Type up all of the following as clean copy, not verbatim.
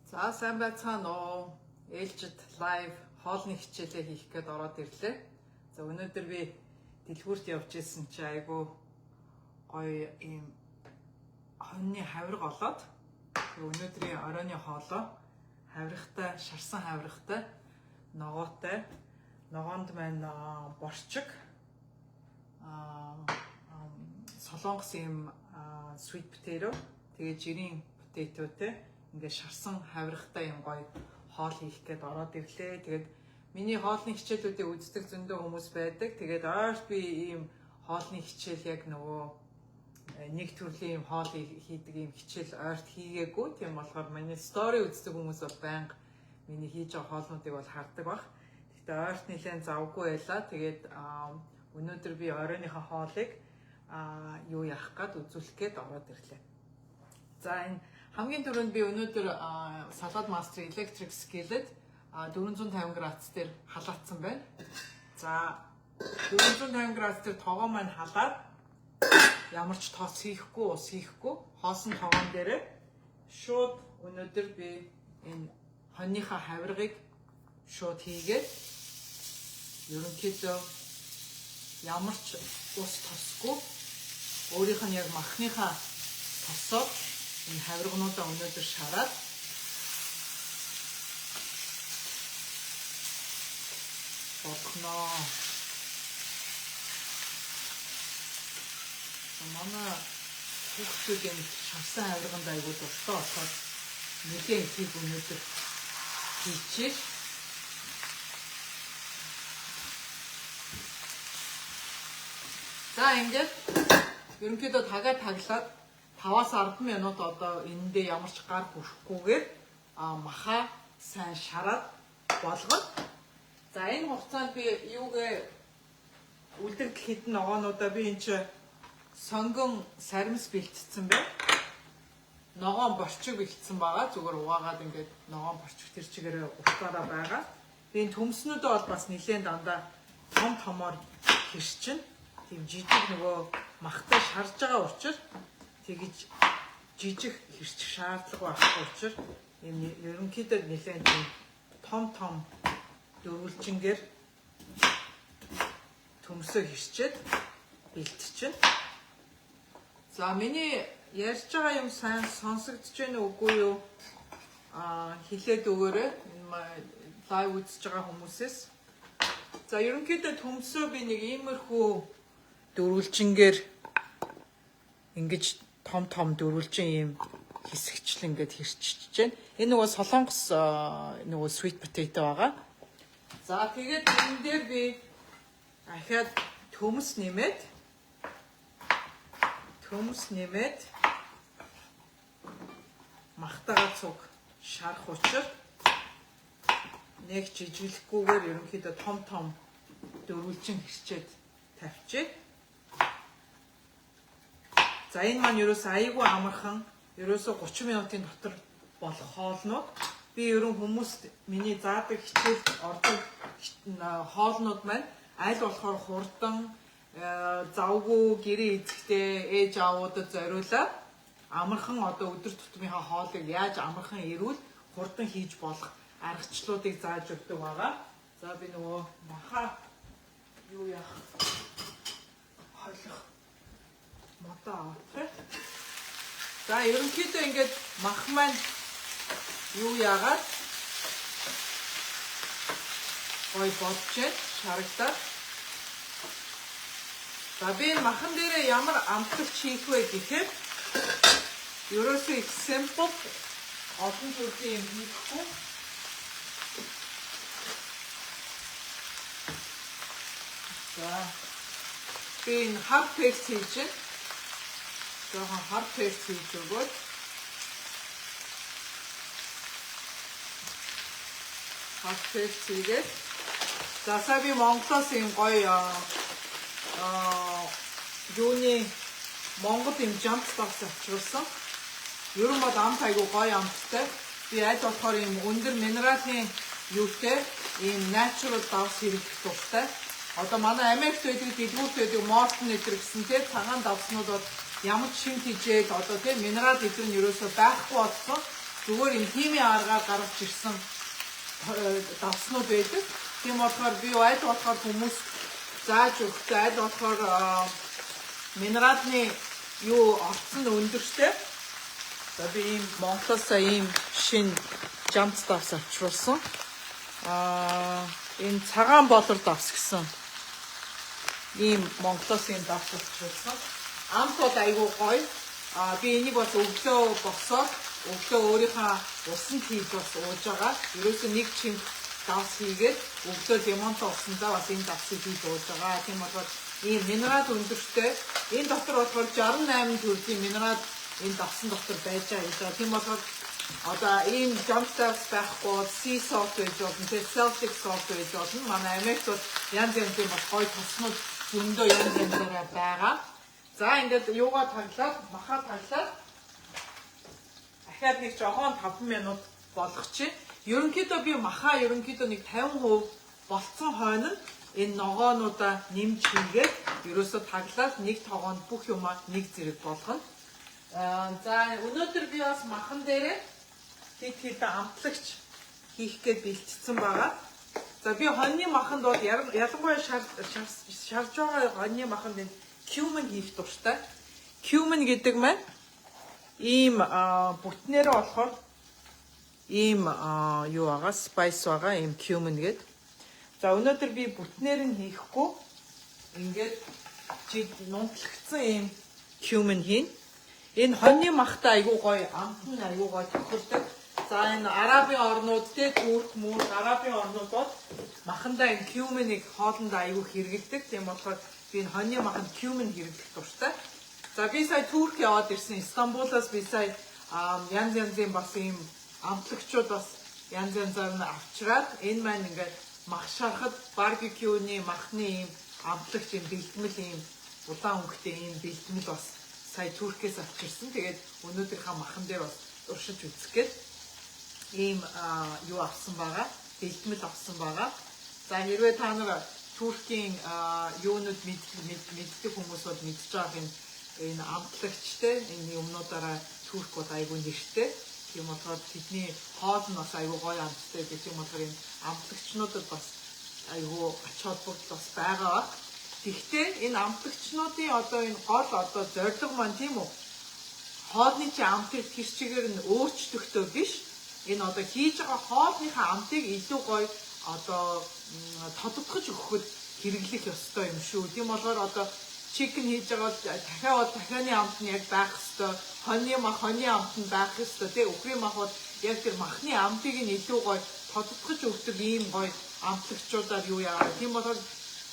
За, сайн байцгаана уу? Ээлжид live хоолны хичээлээ хийх гээд ороод ирлээ. За, өнөөдөр би дэлгүүрт явж исэн чи айгүй гоё ийм хоньны хавирга олоод өнөөдрийн оройны хоолоо хавиргатай, шарсан хавиргатай, ногоотой, ногоонд маань борчиг, солонгос ийм sweet potato, тэгээ жирийн potato те, ингээд шарсан хавиргатай юм гоё хоол хийх гээд ороод ирлээ. Тэгээд миний хоолны хичээлүүдийг үздэг зөндөө хүмүүс байдаг. Тэгээд ойрт би ийм хоолны хичээл, яг нөгөө нэг төрлийн юм хоол хийдэг ийм хичээл ойрт хийгээгүй. Тийм болохоор миний story үздэг хүмүүс бол байнга миний хийж байгаа хоолнуудыг бол хардаг бах. Гэхдээ ойрт нэлээд завгүй байлаа. Тэгээд өнөөдөр би оройныхоо хоолыг юу яах гээд үзүүлэх гээд ороод ирлээ. За, энэ хамгийн түрүүнд би өнөөдөр Salad Master Electric Skillet 450 градус дээр халаацсан байна. За, 450 градус дээр тогоо маань халаад, ямар ч тос хийхгүй, ус хийхгүй хоосон тогоон дээрээ шууд өнөөдөр би энэ хоньныхаа хавиргыг шууд хийгээд, ерөнхийдөө ямар ч ус тосгүй, өөрийнх нь яг махныхаа тосоор энэ хавиргануудаа өнөөдөр шараад болгоно. Манай хүүхдүүд энэ шарсан хавирганд айгуу дуртай болохоор нэлээд ихийг өнөөдөр хийчихээ. За, ингээд ерөнхийдөө тагаа таглаад 5-аас 10 минут одоо энэндээ ямар ч гар хүрэхгүйгээр маха сайн шараад болгоно. За, энэ хугацаанд би юугээ үлдэгдэл хэдэн ногоонуудаа, би энэ чи сонгон саримс бэлтцсэн байна. Ногоон борчиг бэлтсэн байгаа. Зүгээр угаагаад ингээд ногоон борчиг тэр чигээрээ уртаараа байгаа. Би энэ төмснүүдээ бол бас нэлээд дандаа том томоор хэрчин. Тийм жижиг, нөгөө махтай шарж байгаа учраас тэгэж жижиг хэрчих шаардлага байхгүй учраас юм ерөнхийдөө нэлээд тийм том том дөрвөлжингээр төмсөө хэрчээд бэлтчихнэ. За, миний ярьж байгаа юм сайн сонсогдож байна үгүй юу? Хэлээд өгөөрэй. Энэ live үзэж байгаа хүмүүсээс. За, ерөнхийдөө төмсөө би нэг иймэрхүү дөрвөлжингээр ингэж том том дөрвөлжин ийм хэсэгчлэн ингээд хэрчиж байна. Энэ нөгөө солонгос нөгөө sweet potato байгаа. За, тэгээд энэ дээр би ахиад төмс нэмээд махтайгаа цуг шарах учраас нэг жижиглэхгүйгээр ерөнхийдөө том том дөрвөлжин хэрчээд тавьчих. За, энэ маань ерөөсөө айгүй амархан, ерөөсөө 30 минутын дотор болох хоолнууд. Би ерөн хүмүүст миний заадаг хичээлд ордог хоолнууд маань аль болохоор хурдан, завгүй гэрээ эзэгтэй ээж аавуудад зориулаад амархан одоо өдөр тутмынхаа хоолыг яаж амархан эрүүл хурдан хийж болох аргачлалуудыг зааж өгдөг байгаа. За, би нөгөө маха юу яах холих модоо авах. За, ерөнхийдөө ингээд мах маань юу яагаад гой боджээ шарагдаад. За, би энэ махан дээрээ ямар амтлагч хийх вэ гэхээр ерөөсөө их simple, олон төрлийн юм хийхгүй. За, би энэ хар перц хийж байна. Жоохон хар перц хийж өгөөд, хар перц хийгээд, за, сая би Монголоос юм гоё юуны Монгол юм жамц давс авчруулсан. Ер нь бол амт айгу гоё амттай. Би аль болохоор юм өндөр минералын юутай ийм natural давс хэрэглэх дуртай. Одоо манай Америкт байдаг, дэлгүүрт байдаг Morton эдэр гэсэн тийм цагаан давснууд бол ямар ч шим тэжээл, одоо тийм минерал эдэр нь ерөөсөө байхгүй болсон. Зүгээр юм химийн аргаар гаргаж ирсэн давснууд байдаг. Тийм болохоор би аль болохоор хүмүүс зааж өгөхдөө аль болохоор минералны юу орцсон өндөртэй. За, би ийм Монголоос ийм шинэ жамц давс авчруулсан. Энэ цагаан болор давс гэсэн. Ийм Монголоос ийм давс авчруулсан. Амт бол айгүй гоё. Би энийг бас өглөө босоод өглөө өөрийнхөө усанд хийж бас ууж байгаа. Ерөөсөө нэг чимх давс хийгээд өглөө лимонтой усандаа бас энэ давсыг хийж ууж байгаа. Тийм болохоор ийм минерал өндөртэй. Энэ дотор болохоор 68 төрлийн минерал энэ давсан дотор байж байгаа гэж байгаа. Тийм болохоор одоо ийм жамц давс байхгүй бол sea salt байж болно, тэгээ Celtic salt байж болно. Манай Америкт бол янз янзын бас гоё тоснууд зөндөө янз янзаараа байгаа. За, ингээд юугаа таглаад, махаа таглаад дахиад нэг жоохон 5 минут болгочих. Ерөнхийдөө би махаа ерөнхийдөө нэг 50% болцсон хойно нь энэ ногоонуудаа нэмж хийгээд ерөөсөө таглаад нэг тогоонд бүх юмаа нэг зэрэг болгоно. За, өнөөдөр би бас махан дээрээ хэд хэдэн амтлагч хийх гээд бэлтцсэн байгаа. За, би хоньны маханд бол ялангуяа шарж байгаа хоньны маханд энэ cumin хийх дуртай. Cumin гэдэг маань ийм бүтнээрээ болохоор ийм юу байгаа, spice байгаа, ийм cumin гэдэг. За, өнөөдөр би бүтнээр нь хийхгүй ингээд нунтлагцсан ийм cumin хийнэ. Энэ хоньны махтай айгуу гоё амт нь айгуу гоё тохирдог. За, энэ Арабын орнууд те, Турк, Мурк, Арабын орнууд бол махандаа энэ cumin-ыг хоолндоо айгуу хэрэглэдэг. Тийм болохоор би энэ хоньны маханд cumin хэрэглэх дуртай. За, би сая Турк яваад ирсэн. Стамбулаас би сая янз янзын бас ийм амтлагчуд бас янз янзаар нь авчираад энэ маань ингээд мах шарахад barbecue-ны махны ийм амтлагч, ийм бэлтгэл, ийм улаан өнгөтэй ийм бэлтгэл бас сая Туркээс авчирсан. Тэгээд өнөөдрийнхаа махан дээр бас туршиж үзэх гээд ийм юу авсан байгаа. Бэлтгэл авсан байгаа. За, хэрвээ та нар Туркийн юунууд мэддэг хүмүүс бол мэдж байгаа энэ амтлагчтай энэ юмнуудаараа Турк бол айгүй нэртэй. Тийм болохоор тэдний хоол нь бас айгүй гоё амттай гэх юм болохоор энэ амтлагчнуудад бас айгүй ач холбогдол бас байгаа ба. Тэгэхдээ энэ амтлагчнуудын одоо энэ гол одоо зорилго маань, тийм үү? Хоолны чи амтыг тэр чигээр нь өөрчлөхдөө биш. Энэ одоо хийж байгаа хоолныхаа амтыг илүү гоё одоо тодотгож өгөхөд хэрэглэх ёстой юм шүү. Тийм болохоор одоо chicken хийж байгаа бол дахиа бол дахианы амт нь яг байх ёстой. Хоньны мах хоньны амт нь байх ёстой. Тэ, үхрийн мах бол яг тэр махны амтыг нь илүү гоё тодотгож өгдөг ийм гоё амтлагчудаар юу яагаа. Тийм болохоор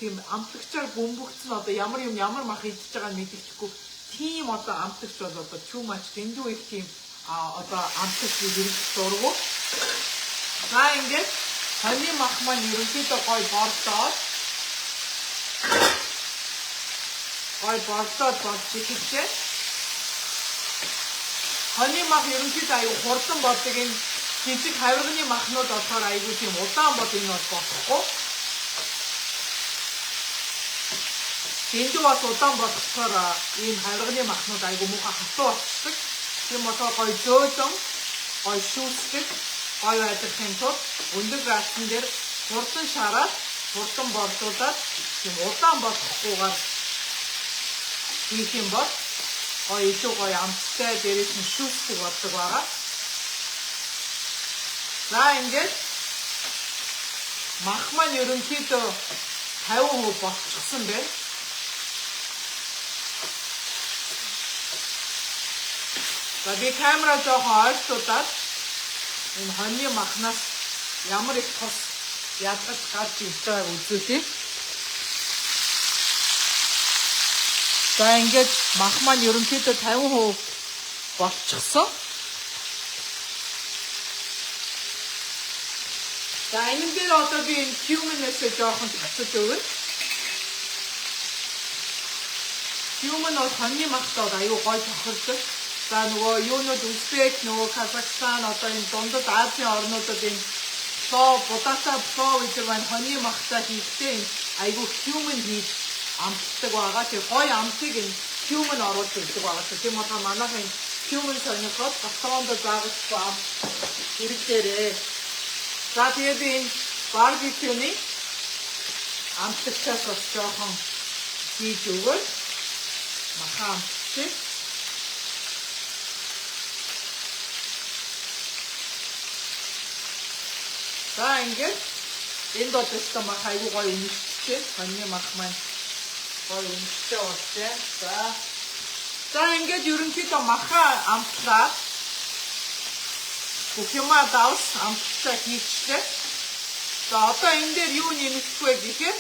тийм амтлагчаар бөмбөгцөн одоо ямар юм ямар мах идэж байгааг мэдчихгүй тийм одоо амтлагч бол одоо too much, дэндүү их тийм одоо амтлагч хэрэглэх дургу. За, ингээд хоньны мах маань ерөнхийдөө гоё бордоод болж эхэлжээ. Хоньны мах ерөнхийдөө аюу хурдан болдог, энэ жижиг хавирганы махнууд болохоор аюу тийм удаан бол энэ бол болохгүй. Дэндүү бас удаан болохоор ийм хавирганы махнууд аюу муухай хатуу болчихдог. Тийм болохоор гоё зөөлөн, гоё шүүсдэг, гоё байлгахын тулд өндөр градусын дээр хурдан шараад, хурдан бордуулаад, тийм удаан болохгүйгээр хийх юм бол гоё илүү гоё амттай, дээрээс нь шүүсдэг болдог байгаа. За, ингээд мах маань ерөнхийдөө 50% болчихсон байна. За, би камера жоохон ойртуулад энэ хоньны махнаас ямар их тос ядгаж гарч ирж байгааг үзүүлье. За, ингээд мах маань ерөнхийдөө 50% болчихсон. За, энэ дээр одоо би энэ cumin-ээс жоохон татаж өгнө. Cumin бол хоньны махтай аюу гоё тохирдог. За, нөгөө юунууд Узбек, нөгөө Казахстан, одоо энэ дундад Азийн орнуудад энэ плов, будаатай плов гэдэг маань хоньны махтай хийхдээ энэ айгүй cumin хийж амтдаг байгаа. Тэр гоё амтыг энэ cumin оруулж өгдөг байгаа. Тийм болохоор манайхан энэ Cumin сонирхоод гал тогоонд заавал авч хэрэглээрэй. За, тэгээд би энэ barbecue-ны амтлагчаас бас жоохон хийж өгөөд махаа амтчих. За, ингээд энд бол өстө мах айгуу гоё үнэрчээ. Хоньны мах маань гоё үнэртэй болжээ. За. За, ингээд ерөнхийдөө махаа амтлаад, бүх юмаа давс амтлагчаа хийчлээ. За, одоо энэ дээр юу нэмэгдэх вэ гэхээр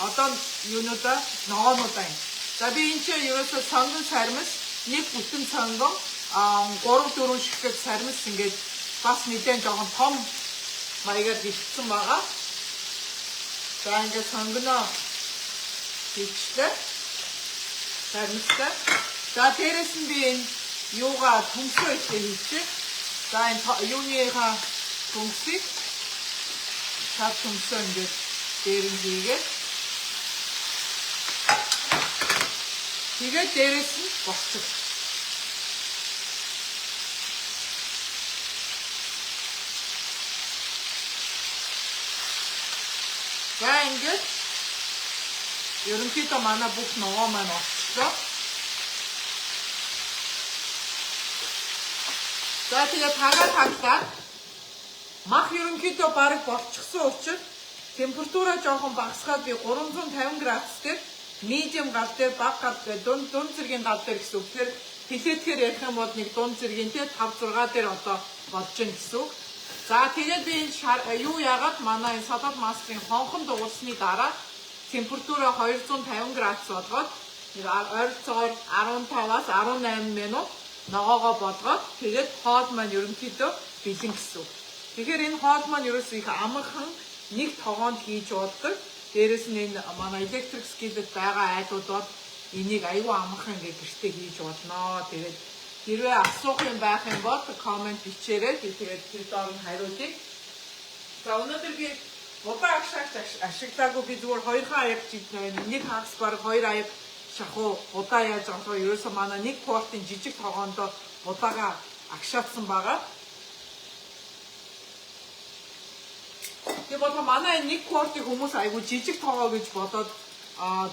одоо юунуудаа, ногоонуудаа юм. За, би энэ чинь ерөөсөө сонгон сармис, нэг бүтэн сонгон, 3 4 ширхэг сармис ингээд бас нэгэн жоохон том маягаар бэлтсэн байгаа. За, ингээд сонгоноо хийчлээ. Сармистай. За, дээрэс нь би энэ юугаа, төмсөө ихтэй хийчих. За, энэ юуныхаа төмсийг, шар төмсөө ингээд дээр нь хийгээд, тэгээд дээрэс нь босчих. За, ингээд ерөнхийдөө манай бүх ногоо маань орчлоо. За, тэгээд тагаа таглаад мах ерөнхийдөө бараг болчихсон учраас температураа жоохон багасгаад би 350 градус дээр medium гал дээр, бага гал дээр, дунд дунд зэргийн гал дээр гэсэн үг. Тэгэхээр пилеткээр ярих юм бол нэг дунд зэргийн те 5 6 дээр одоо болж гин гэсэн үг. За, тэгээд би энэ юу яагаад манай энэ Salad Master-ын хонхон дуурсны дараа температураа 250 градус болгоод нэг ойролцоогоор 15-аас 18 минут ногоогоо болгоод, тэгээд хоол маань ерөнхийдөө бэлэн гэсэн үг. Тэгэхээр энэ хоол маань ерөөсөө их амархан нэг тогоонд хийж болдог. Дээрэс нь энэ манай electric skillet байгаа айлууд бол энийг аюу амархан ингээд гэртээ хийж болно. Тэгээд хэрвээ асуух юм байх юм бол comment бичээрэй. Тэгээд тэр доор нь хариулъя. За, өнөөдөр би будаа агшаагч ашиглаагүй, би зүгээр хоёрхан аяг нэг хагас баг хоёр аяг шахуу будаа яаж байгаа болохоор ерөөсөө манай нэг quart-ын жижиг тогоондоо будаага агшаацсан байгаа. Тэгээ бодоо, манай энэ нэг quart-ыг хүмүүс айгу жижиг тогоо гэж бодоод,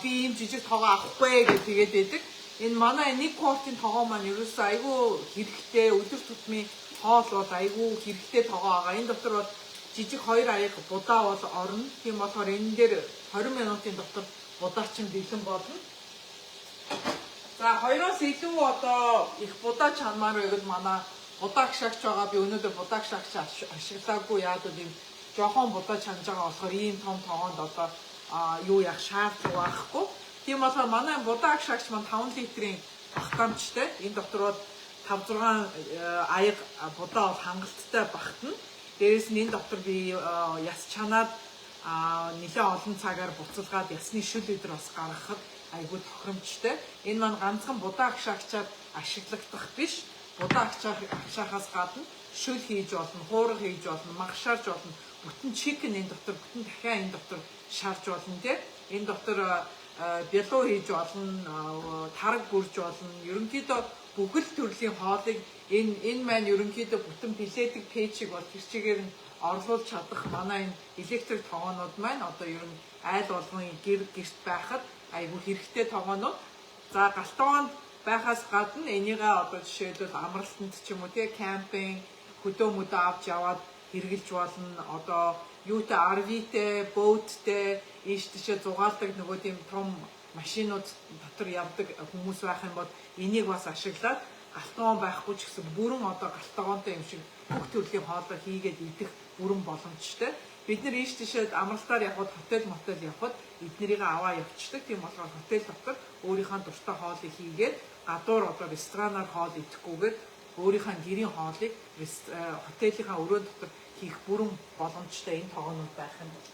би ийм жижиг тогоо авахгүй гэж тэгээд байдаг. Энэ манай нэг quart-ын тогоо маань ерөөсөө айгу хэрэгтэй, өдөр тутмын хоол бол айгу хэрэгтэй тогоо байгаа. Энэ дотор бол жижиг хоёр аяг будаа бол орно. Тийм болохоор энэ дээр 20 минутын дотор будаа чинь бэлэн болно. За, хоёроос илүү одоо их будаа чанмаар байвал манай будаа агшаагч байгаа. Би өнөөдөр будаа агшаагч ашиглаагүй. Яад бол ийм жохон будаа чанж байгаа болохоор ийм том тогоонд одоо юу яах шаардлага байхгүй. Тийм болохоор манай будаа агшаагч маань 5 литрийн багтаамжтай. Энэ дотор бол 5 6 аяг будаа бол хангалттай багтана. Дээрээс нь энэ дотор би яс чанаад нэлээд олон цагаар буцалгаад ясны шөл өдр бас гаргахад айгүй тохиромжтой. Энэ маань ганцхан будаа агшаагчаар ашиглагдах биш. Будаа агшаахаас гадна шөл хийж болно, хуурга хийж болно, мах шарж болно. Бүтэн chicken энэ дотор, бүтэн дахиа энэ дотор шарж болно тий. Энэ дотор бялуу хийж болно, тараг бүрж болно. Ерөнхийдөө бүхэл төрлийн хоолыг энэ маань ерөнхийдөө бүтэн пилээдэг печийг бол тэр чигээр нь орлуулж чадах манай энэ электрик тогоонууд маань одоо ер нь айл болгон гэр гэрт байхад айгүй хэрэгтэй тогоонууд. За, гал тогоонд байхаас гадна энийгээ одоо жишээлбэл амралтанд ч юм уу тий, camping хөдөө мөдөө авч яваад хэрэгжилж болно. Одоо юутай, RV-тэй, boat-тэй ийш тийшээ зугаалдаг нөгөө тийм том машинууд дотор явдаг хүмүүс байх юм бол энийг бас ашиглаад гал тогоон байхгүй ч гэсэн бүрэн одоо гал тогоонтой юм шиг бүх төрлийн хоолой хийгээд идэх бүрэн боломжтой. Бид нар ийш тийшээ амралтаар явхад, hotel мотел явхад эднэрийг аваа явчихдаг. Тийм болохоор hotel дотор өөрийнхөө дуртай хоолыг хийгээд, гадуур одоо ресторанаар хоол идэхгүйгээр өөрийнхөө гэрийн хоолыг hotel-ийнхаа өрөөн дотор хийх бүрэн боломжтой энэ тогоонууд байх юм бол.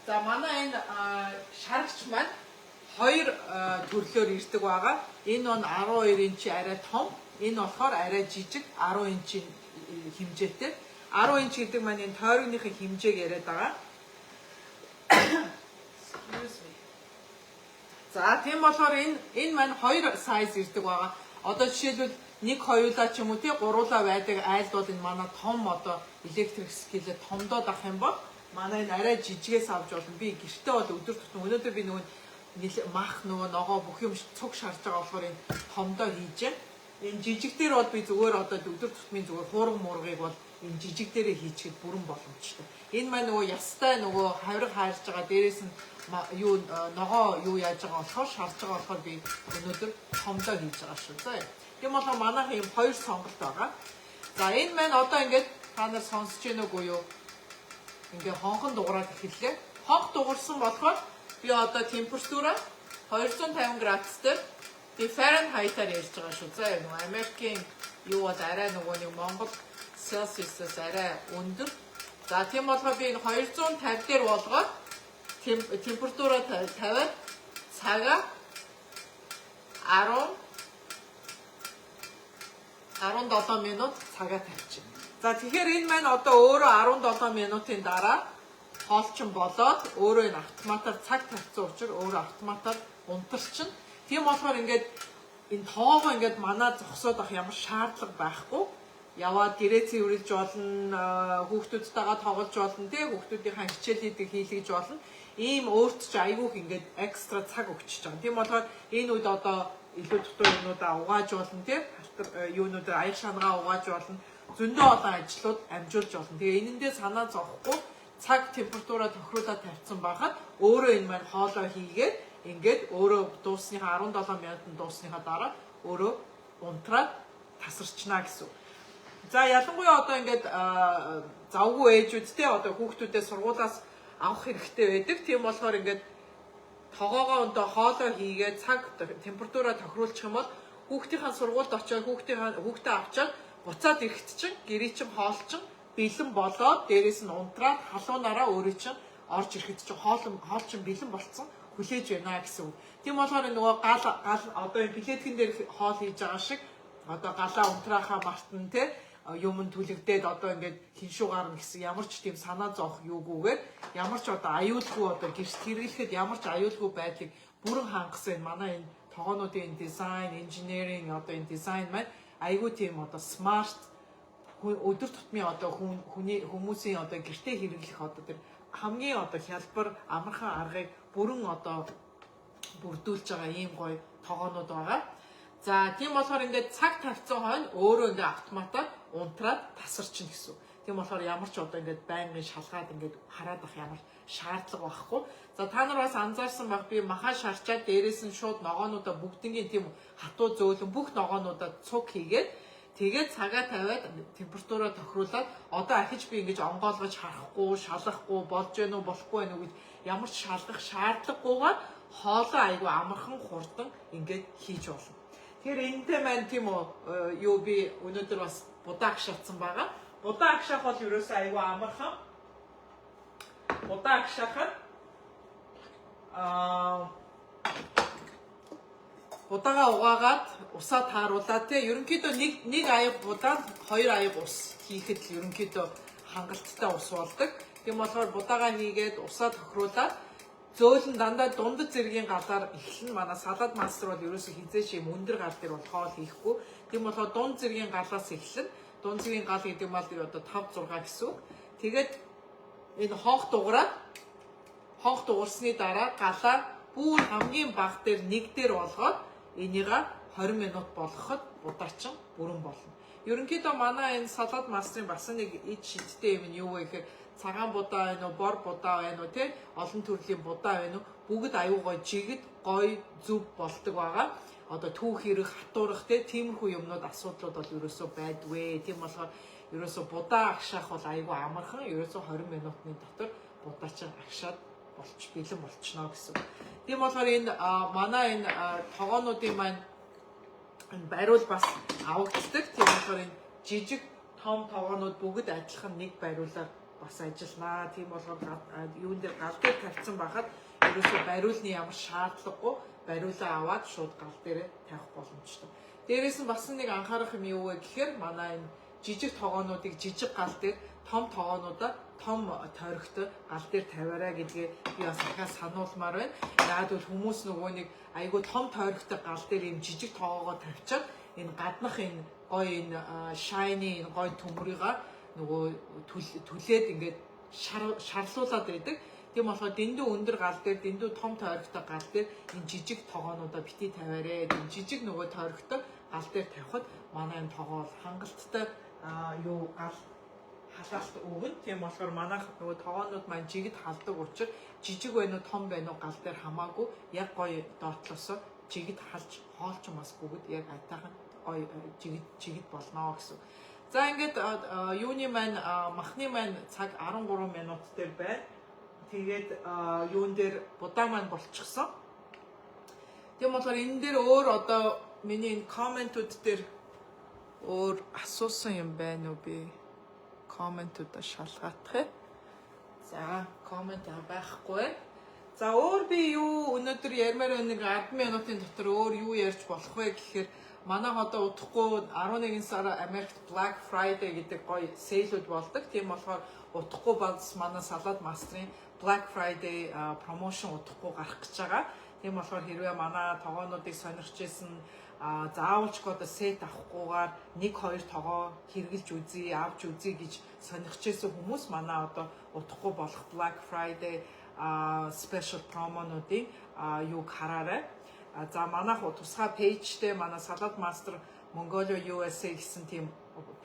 За, манай энэ шарагч маань хоёр төрлөөр ирдэг байгаа. Энэ он 12 инч арай том, энэ болохоор арай жижиг 10 инчийн хэмжээтэй. 10 инч гэдэг маань энэ тойрогныхын хэмжээг яриад байгаа. Excuse me. За, тийм болохоор энэ маань хоёр size ирдэг байгаа. Одоо жишээлбэл нэг хоёулаа ч юм уу, тий, гуруулаа байдаг айлд бол энэ манай том одоо electric skillet томдоод авах юм бол манай энэ арай жижигээс авч болно. Би гэртээ бол өдөр тутам, өнөөдөр би нөгөө мах, нөгөө ногоо, бүх юм цуг шарж байгаа болохоор энэ томдоо хийж байна. Энэ жижиг дээр бол би зүгээр одоо өдөр тутмын зүгээр хуурга муургыг бол энэ жижиг дээрээ хийчихэд бүрэн боломжтой. Энэ маань нөгөө ястай, нөгөө хавирга хайрж байгаа, дээрээс нь юу ногоо юу яаж байгаа болохоор, шарж байгаа болохоор би өнөөдөр томдоо хийж байгаа шүү. За. Тийм болохоор манайх ийм хоёр сонголт байгаа. За, энэ маань одоо ингээд та нар сонсож гэнэ үгүй юу? Ингээ хонхон дуграад эхэллээ. Хонх дугарсан болохоор би одоо температураа 250 градус дээр, би Fahrenheit-аар ярьж байгаа шүү. За, нөгөө Америкийн юу бол арай нөгөө нэг Монгол Celsius-аас арай өндөр. За, тийм болохоор би энэ 250 дээр болгоод температураа тавиад цагаа 10 17 минут цагаа тавьчих. За, тэгэхээр энэ маань одоо өөрөө 17 минутын дараа хоолчин болоод өөрөө энэ автоматар цаг тавьсан учраас өөрөө автоматар унтарчин. Тийм болохоор ингээд энэ тоогоо ингээд манаа зогсоод авах ямар шаардлага байхгүй. Яваад гэрээ цэвэрлж болно, хүүхдүүдтэйгээ тоглож болно, тий, хүүхдүүдийнхаа хичээл хийдэг хийлгэж болно. Ийм өөрт ч айгүйх ингээд extra цаг өгчөж байгаа. Тийм болохоор энэ үед одоо илүү дутуу юмнуудаа угааж болно, тий, халтар юунуудаа, аяг шанагаа угааж болно. Зөндөө олон ажлууд амжуулж болно. Тэгээ энэндээ санаа зовхгүй цаг температураа тохируулаад тавьсан байхад өөрөө энэ маань хоолоо хийгээд ингээд өөрөө дуусныхаа 17 минутанд дуусныхаа дараа өөрөө унтраад тасарчнаа гэсэн. За, ялангуяа одоо ингээд завгүй ээжүүдтэй одоо хүүхдүүдээ сургуулаас авах хэрэгтэй байдаг. Тийм болохоор ингээд тогоогоо өндөө хоолоо хийгээд цаг температураа тохируулчих юм бол хүүхдийнхаа сургуульд очиод хүүхдээ авчаад буцаад ирэхэд чинь гэрээ чинь хоол чинь бэлэн болоод, дээрээс нь унтраад халуунаараа өөрөө чинь орж ирэхэд чинь хоол чинь бэлэн болцсон, хүлээж байна гэсэн үг. Тийм болохоор нөгөө гал гал одоо энэ плиткэн дээр хоол хийж байгаа шиг одоо галаа унтраахаа мартан, те, юм түлэгдээд одоо ингээд хиншүү гарна гэсэн ямар ч тийм санаа зовох юугүйгээр, ямар ч одоо аюулгүй, одоо гэрт хэрэглэхэд ямар ч аюулгүй байдлыг бүрэн хангасан энэ манай энэ тогоонуудын энэ дизайн, engineering, одоо энэ дизайн маань айгүй тийм одоо smart, өдөр тутмын одоо хүний хүмүүсийн одоо гэртээ хэрэглэх одоо тэр хамгийн одоо хялбар, амархан аргыг бүрэн одоо бүрдүүлж байгаа ийм гоё тогоонууд байгаа. За, тийм болохоор ингээд цаг тавьсан хойно өөрөө ингээд автоматар унтраад тасарчин гэсэн. Тийм болохоор ямар ч одоо ингээд байнгын шалгаад ингээд хараад ах ямар шаардлага байхгүй. За, та нар бас анзаарсан баг, би махаа шарчаад дээрээс нь шууд ногоонуудаа бүгднгийн тийм хатуу зөөлөн бүх ногоонуудаа цуг хийгээд, тэгээд цагаа тавиад температураа тохируулаад одоо ахиж би ингэж онгойлгож харахгүй, шалгахгүй, болж гэнэ үү, болохгүй вэ гэж ямар ч шалгах шаардлагагүйгээр хоолоо айгу амархан, хурдан ингээд хийж болно. Тэгэхээр энэтэй маань, тийм үү, юу би өнөөдөр бас будаа агшаацсан байгаа. Будаа агшаах бол ерөөсөө айгу амархан. Будаа агшаахад будаага угаагаад усаа тааруулаад, те, ерөнхийдөө нэг нэг аяг будаанд хоёр аяг ус хийхэд л ерөнхийдөө хангалттай ус болдог. Тийм болохоор будаага хийгээд усаа тохируулаад зөөлөн дандаа дундад зэргийн галаар эхлэн. Манай Salad Master бол ерөөсөө хэзээ ч юм өндөр гал дээр бол хоол хийхгүй. Тийм болохоор дунд зэргийн галаас эхлэн. Дунд зэргийн гал гэдэг мал одоо 5 6 гэсэн үг. Тэгээд энэ хонх дуграад, хонх дугарсны дараа галаа бүр хамгийн бага дээр, нэг дээр болгоод энийга 20 минут болгоход будаачин бүрэн болно. Ерөнхийдөө манай энэ Salad Master-ын бас нэг ид шидтэй юм нь юу вэ гэхээр цагаан будаа байна уу, бор будаа байна уу, те, олон төрлийн будаа байна уу, бүгд аюу гой жигд, гой зөв болдог байгаа. Одоо түүх хэрэг, хатуурах, те, тиймэрхүү юмнууд асуудлууд бол ерөөсөө байдгүй. Тийм болохоор ерөөсөө будаа агшаах бол айгүй амархан. Ерөөсөө 20 минутны дотор будаа чинь агшаад болч бэлэн болчихно гэсэн. Тийм болохоор энэ манай энэ тогоонуудын маань энэ бариул бас авагддаг. Тийм болохоор энэ жижиг, том тогоонууд бүгд адилхан нэг бариулаар бас ажилланаа. Тийм болохоор юун дээр, гал дээр тавьсан байхад ерөөсөө бариулны ямар шаардлагагүй, бариулаа аваад шууд гал дээр тавих боломжтой. Дээрээс нь бас нэг анхаарах юм юу вэ гэхээр манай энэ жижиг тогоонуудыг жижиг гал дээр, том тогоонуудаа том тойрогтой гал дээр тавиарай гэдгээ би бас ахаа сануулмаар байна. Яагаад гэвэл хүмүүс нөгөө нэг айгүй том тойрогтой гал дээр ийм жижиг тогоогоо тавьчаад Энэ гаднах энэ гоё, энэ shiny, энэ гоё төмрийга нөгөө түлээд ингээд шарлуулад байдаг. Тийм болохоор дэндүү өндөр гал дээр, дэндүү том тойрогтой гал дээр энэ жижиг тогоонуудаа битий тавиарэ. Энэ жижиг нөгөө тойрогтой гал дээр тавихад манай энэ тогоо бол хангалттай юу гал халаалт өгнө. Тийм болохоор манайх нөгөө тогоонууд маань жигд халдаг учраас жижиг байна уу, том байна уу, гал дээр хамаагүй яг гоё доотлосоо жигд халж, хоол ч бас бүгд яг айтайхан гоё жигд жигд болно гэсэн. За, ингээд юуны маань, махны маань цаг 13 минут дээр байна. Тэгээд юун дээр будаа маань болчихсон. Тийм болохоор энэ дээр өөр одоо миний энэ comment ууд дээр өөр асуусан юм байна уу, би comment уудаа шалгаадах ээ. За, comment байхгүй. За, өөр би юу өнөөдөр ярмаар нэг 10 минутын дотор өөр юу ярьж болох вэ гэхээр манайх одоо удахгүй 11 сар Америкт Black Friday гэдэг гоё sale үүд болдог. Тийм болохоор удахгүй бас манай Salad Master-ын Black Friday promotion удахгүй гарах гэж байгаа. Тийм болохоор хэрвээ манай тогоонуудыг сонирхож исэн, заавалчгүй одоо set авахгүйгээр нэг хоёр тогоо хэрэглэж үзье, авч үзье гэж сонирхож исэн хүмүүс манай одоо удахгүй болох Black Friday special promo нуудын юуг хараарай. За, манайх тусгай page тэй, манай Salad Master Mongolia USA гэсэн тийм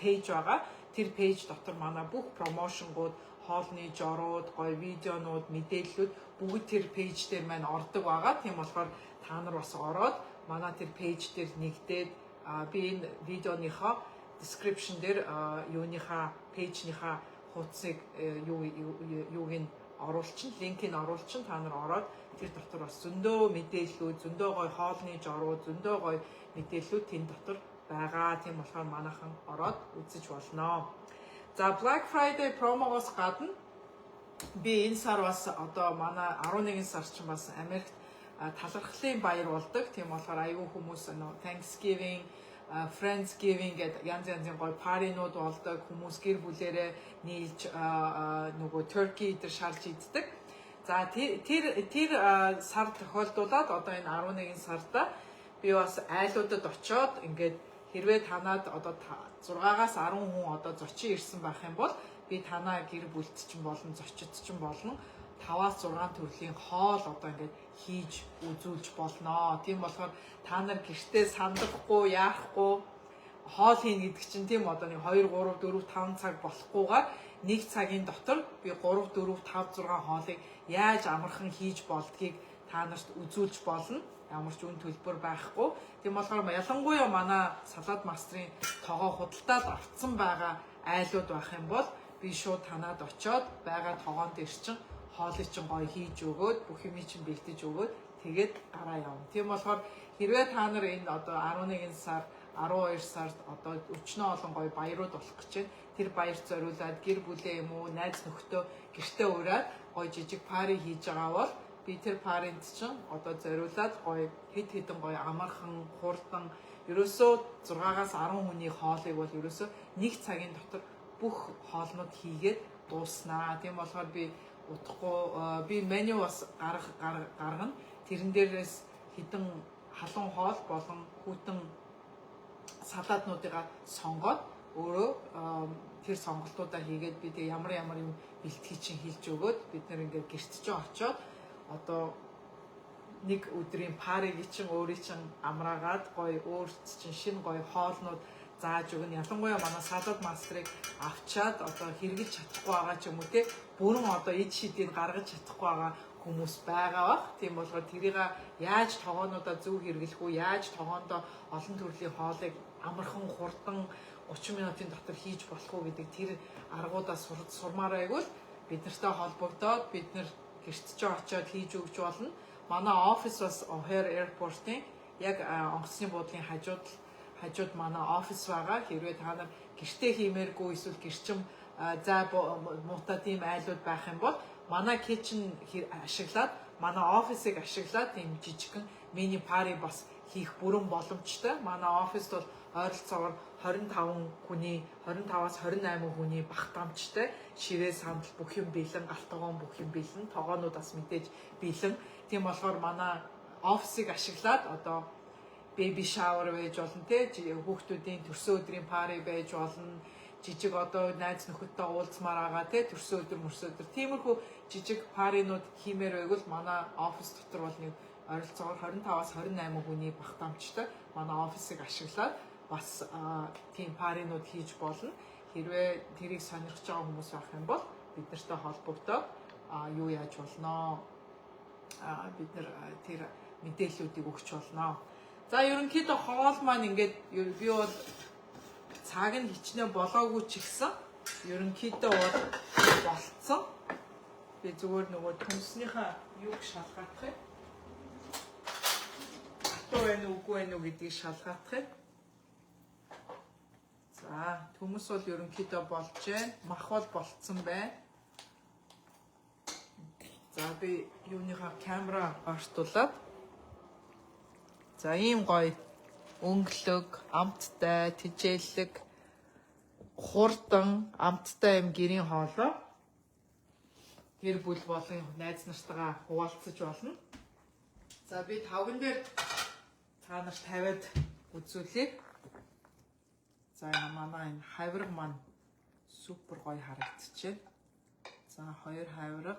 page байгаа. Тэр page дотор манай бүх promotion гууд, хоолны жорууд, гоё видеонууд, мэдээллүүд бүгд тэр page дээр маань ордог байгаа. Тийм болохоор та нар бас ороод манай тэр page дээр нэгдээд, би энэ видеоныхоо description дээр юуныхаа page нийхаа хуудсыг юу юуг нь оруулчин, link ийг оруулчин, та нар ороод тэр дотор бас зөндөө мэдээллүүд, зөндөө гоё хоолны жорууд, зөндөө гоё мэдээллүүд тэн дотор байгаа. Тийм болохоор манайхан ороод үзэж болно. За, Black Friday promo гоос гадна би энэ сар бас одоо манай 11 сар чинь бас Америкт талархлын баяр болдог. Тийм болохоор айгүй хүмүүс нөө Thanksgiving, Friendsgiving гэдэг янз янзын гоё party нууд болдог. Хүмүүс гэр бүлэрээ нийлж нөгөө turkey дээр шарж иддэг. За, тэр тэр сар тохиолдуулаад одоо энэ 11 сарда би бас айлуудад очиод ингээд хэрвээ танаад одоо 6-аас 10 хүн одоо зочин ирсэн байх юм бол би танаа гэр бүлд чинь болон зочид чинь болно 5-аас 6 төрлийн хоол одоо ингээд хийж үзүүлж болноо. Тийм болохоор та нар гэртээ сандахгүй, яахгүй, хоол хийнэ гэдэг чинь тийм одоо нэг 2 3 4 5 цаг болохгүйгээр нэг цагийн дотор би 3 4 5 6 хоолыг яаж амархан хийж болдгийг та нарт үзүүлж болно. Ямар ч үн төлбөр байхгүй. Тийм болохоор ялангуяа манай Salad Master ын тогоо худалдаад авцсан байгаа айлууд байх юм бол би шууд танаад очиод байгаа тогоон дээр чинь хоолыг чинь гоё хийж өгөөд, бүх юмыг чинь бэлдэж өгөөд, тэгээд гараа явна. Тийм болохоор хэрвээ та нар энэ одоо 11 сар, 12 сард одоо өчнөө олон гоё баярууд болох гэж байна. Тэр баярт зориулаад гэр бүлээ юм уу, найз нөхдөө гэртээ ураад гоё жижиг party хийж байгаа бол би тэр party нд чинь одоо зориулаад гоё хэд хэдэн гоё амархан, хурдан, ерөөсөө 6-аас 10 хүний хоолыг бол ерөөсөө нэг цагийн дотор бүх хоолнууд хийгээд дууснаа. Тийм болохоор би удахгүй би меню бас гаргана. Тэрэн дээрээс хэдэн халуун хоол болон хүйтэн салааднуудыгаа сонгоод, өөрөө тэр сонголтуудаа хийгээд, би тэг ямар ямар юм бэлтгэх чинь хэлж өгөөд, бид нэр ингээд гэрт чинь очиод одоо нэг өдрийн party г чинь өөрийн чинь амраагаад, гоё өөрт чинь шинэ гоё хоолнууд зааж өгнө. Ялангуяа манай Salad Master ыг авчаад одоо хэрэглэж чадахгүй байгаа ч юм уу, те, бүрэн одоо ид шидийг гаргаж чадахгүй байгаа хүмүүс байгаа бах. Тийм болохоор тэрийг яаж тогоонуудаа зөв хэрэглэх үү, яаж тогоондоо олон төрлийн хоолыг амархан, хурдан 30 минутын дотор хийж болох уу гэдэг тэр аргуудаа сурмаар байвал бид нартай холбогдоод бид нар гэрт ч очиод хийж өгч болно. Манай офис бас O'Hare Airport-ын яг онгоцны буудлын хажууд манай офис байгаа. Хэрвээ та нар гэртээ хиймээргүй эсвэл гэрчим зай муутай тийм айлууд байх юм бол манай kitchen ашиглаад, манай офисыг ашиглаад тийм жижигхэн mini party бас хийх бүрэн боломжтой. Манай оффист бол ойролцоогоор 25 хүний, 25-аас 28 хүний багтаамжтай, ширээ, сандал бүх юм бэлэн, гал тогоон бүх юм бэлэн, тогоонууд бас мэдээж бэлэн. Тийм болохоор манай офисыг ашиглаад одоо Baby shower байж болно те, хүүхдүүдийн төрсөн өдрийн party байж болно, жижиг одоо найз нөхөдтэй уулзмаар байгаа те, төрсөн өдөр, мөрсөн өдөр, тиймэрхүү жижиг party нууд хиймээр байвал манай офис дотор бол нэг ойролцоогоор 25-аас 28 хүний багтаамжтай манай офисыг ашиглаад бас тийм party нууд хийж болно. Хэрвээ тэрийг сонирхож байгаа хүмүүс байх юм бол бид нартай холбогдоод юу яаж болно, бид нар тэр мэдээллүүдийг өгч болно. За, ерөнхийдөө хоол маань ингээд би бол цаг нь хичнээн болоогүй ч гэсэн ерөнхийдөө бол болцсон. Би зүгээр нөгөө төмснийхээ юуг шалгаадах юм. Хатуу байна уу, үгүй байна уу гэдгийг шалгаадах юм. За, төмөс бол ерөнхийдөө болж байна. Мах бол болцсон байна. За, би юуныхаа камера ортуулаад, за, ийм гоё өнгөлөг, амттай, тэжээлэг, хурдан, амттай юм гэрийн хоолоо гэр бүл болон найз нартайгаа хуваалцаж болно. За, би тавган дээр та нарт тавиад үзүүлье. За, энэ манай энэ хавирга маань супер гоё харагдчихэв. За, хоёр хавирга,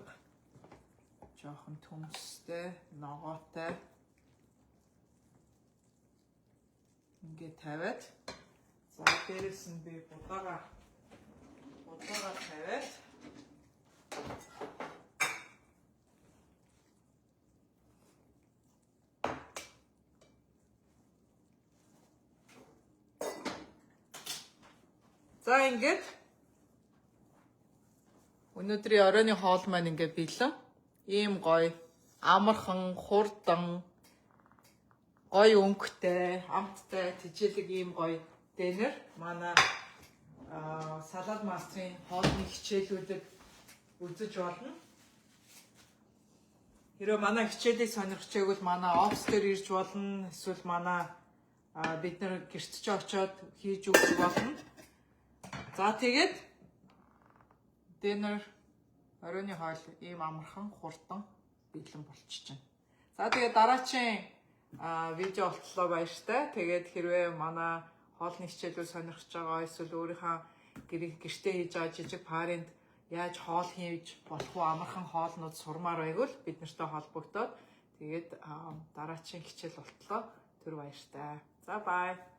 жоохон төмстэй, ногоотой ингээд тавиад, за, дээрэс нь би будаага тавиад, за, ингээд өнөөдрийн оройн хоол маань ингээд бэлэн. Ийм гоё амархан, хурдан, гоё өнгөтэй, амттай, тэжээлэг ийм гоё dinner манай Salad Master-ын хоолны хичээлүүдэд үзэж болно. Хэрвээ манай хичээлийг сонирхож байвал манай офис дээр ирж болно. Эсвэл манай бид нар гэрт ч очиод хийж өгч болно. За, тэгээд dinner, оройн хоол ийм амархан, хурдан бэлэн болчихжээ. За, тэгээд дараачийн видео болтлоо баяртай. Тэгээд хэрвээ манай хоолны хичээлүүд сонирхож байгаа эсвэл өөрийнхөө гэртээ хийж байгаа жижиг party нд яаж хоол хийж болох уу, амархан хоолнууд сурмаар байвал бид нартай холбогдоод, тэгээд дараачийн хичээл болтлоо түр баяртай. За, bye.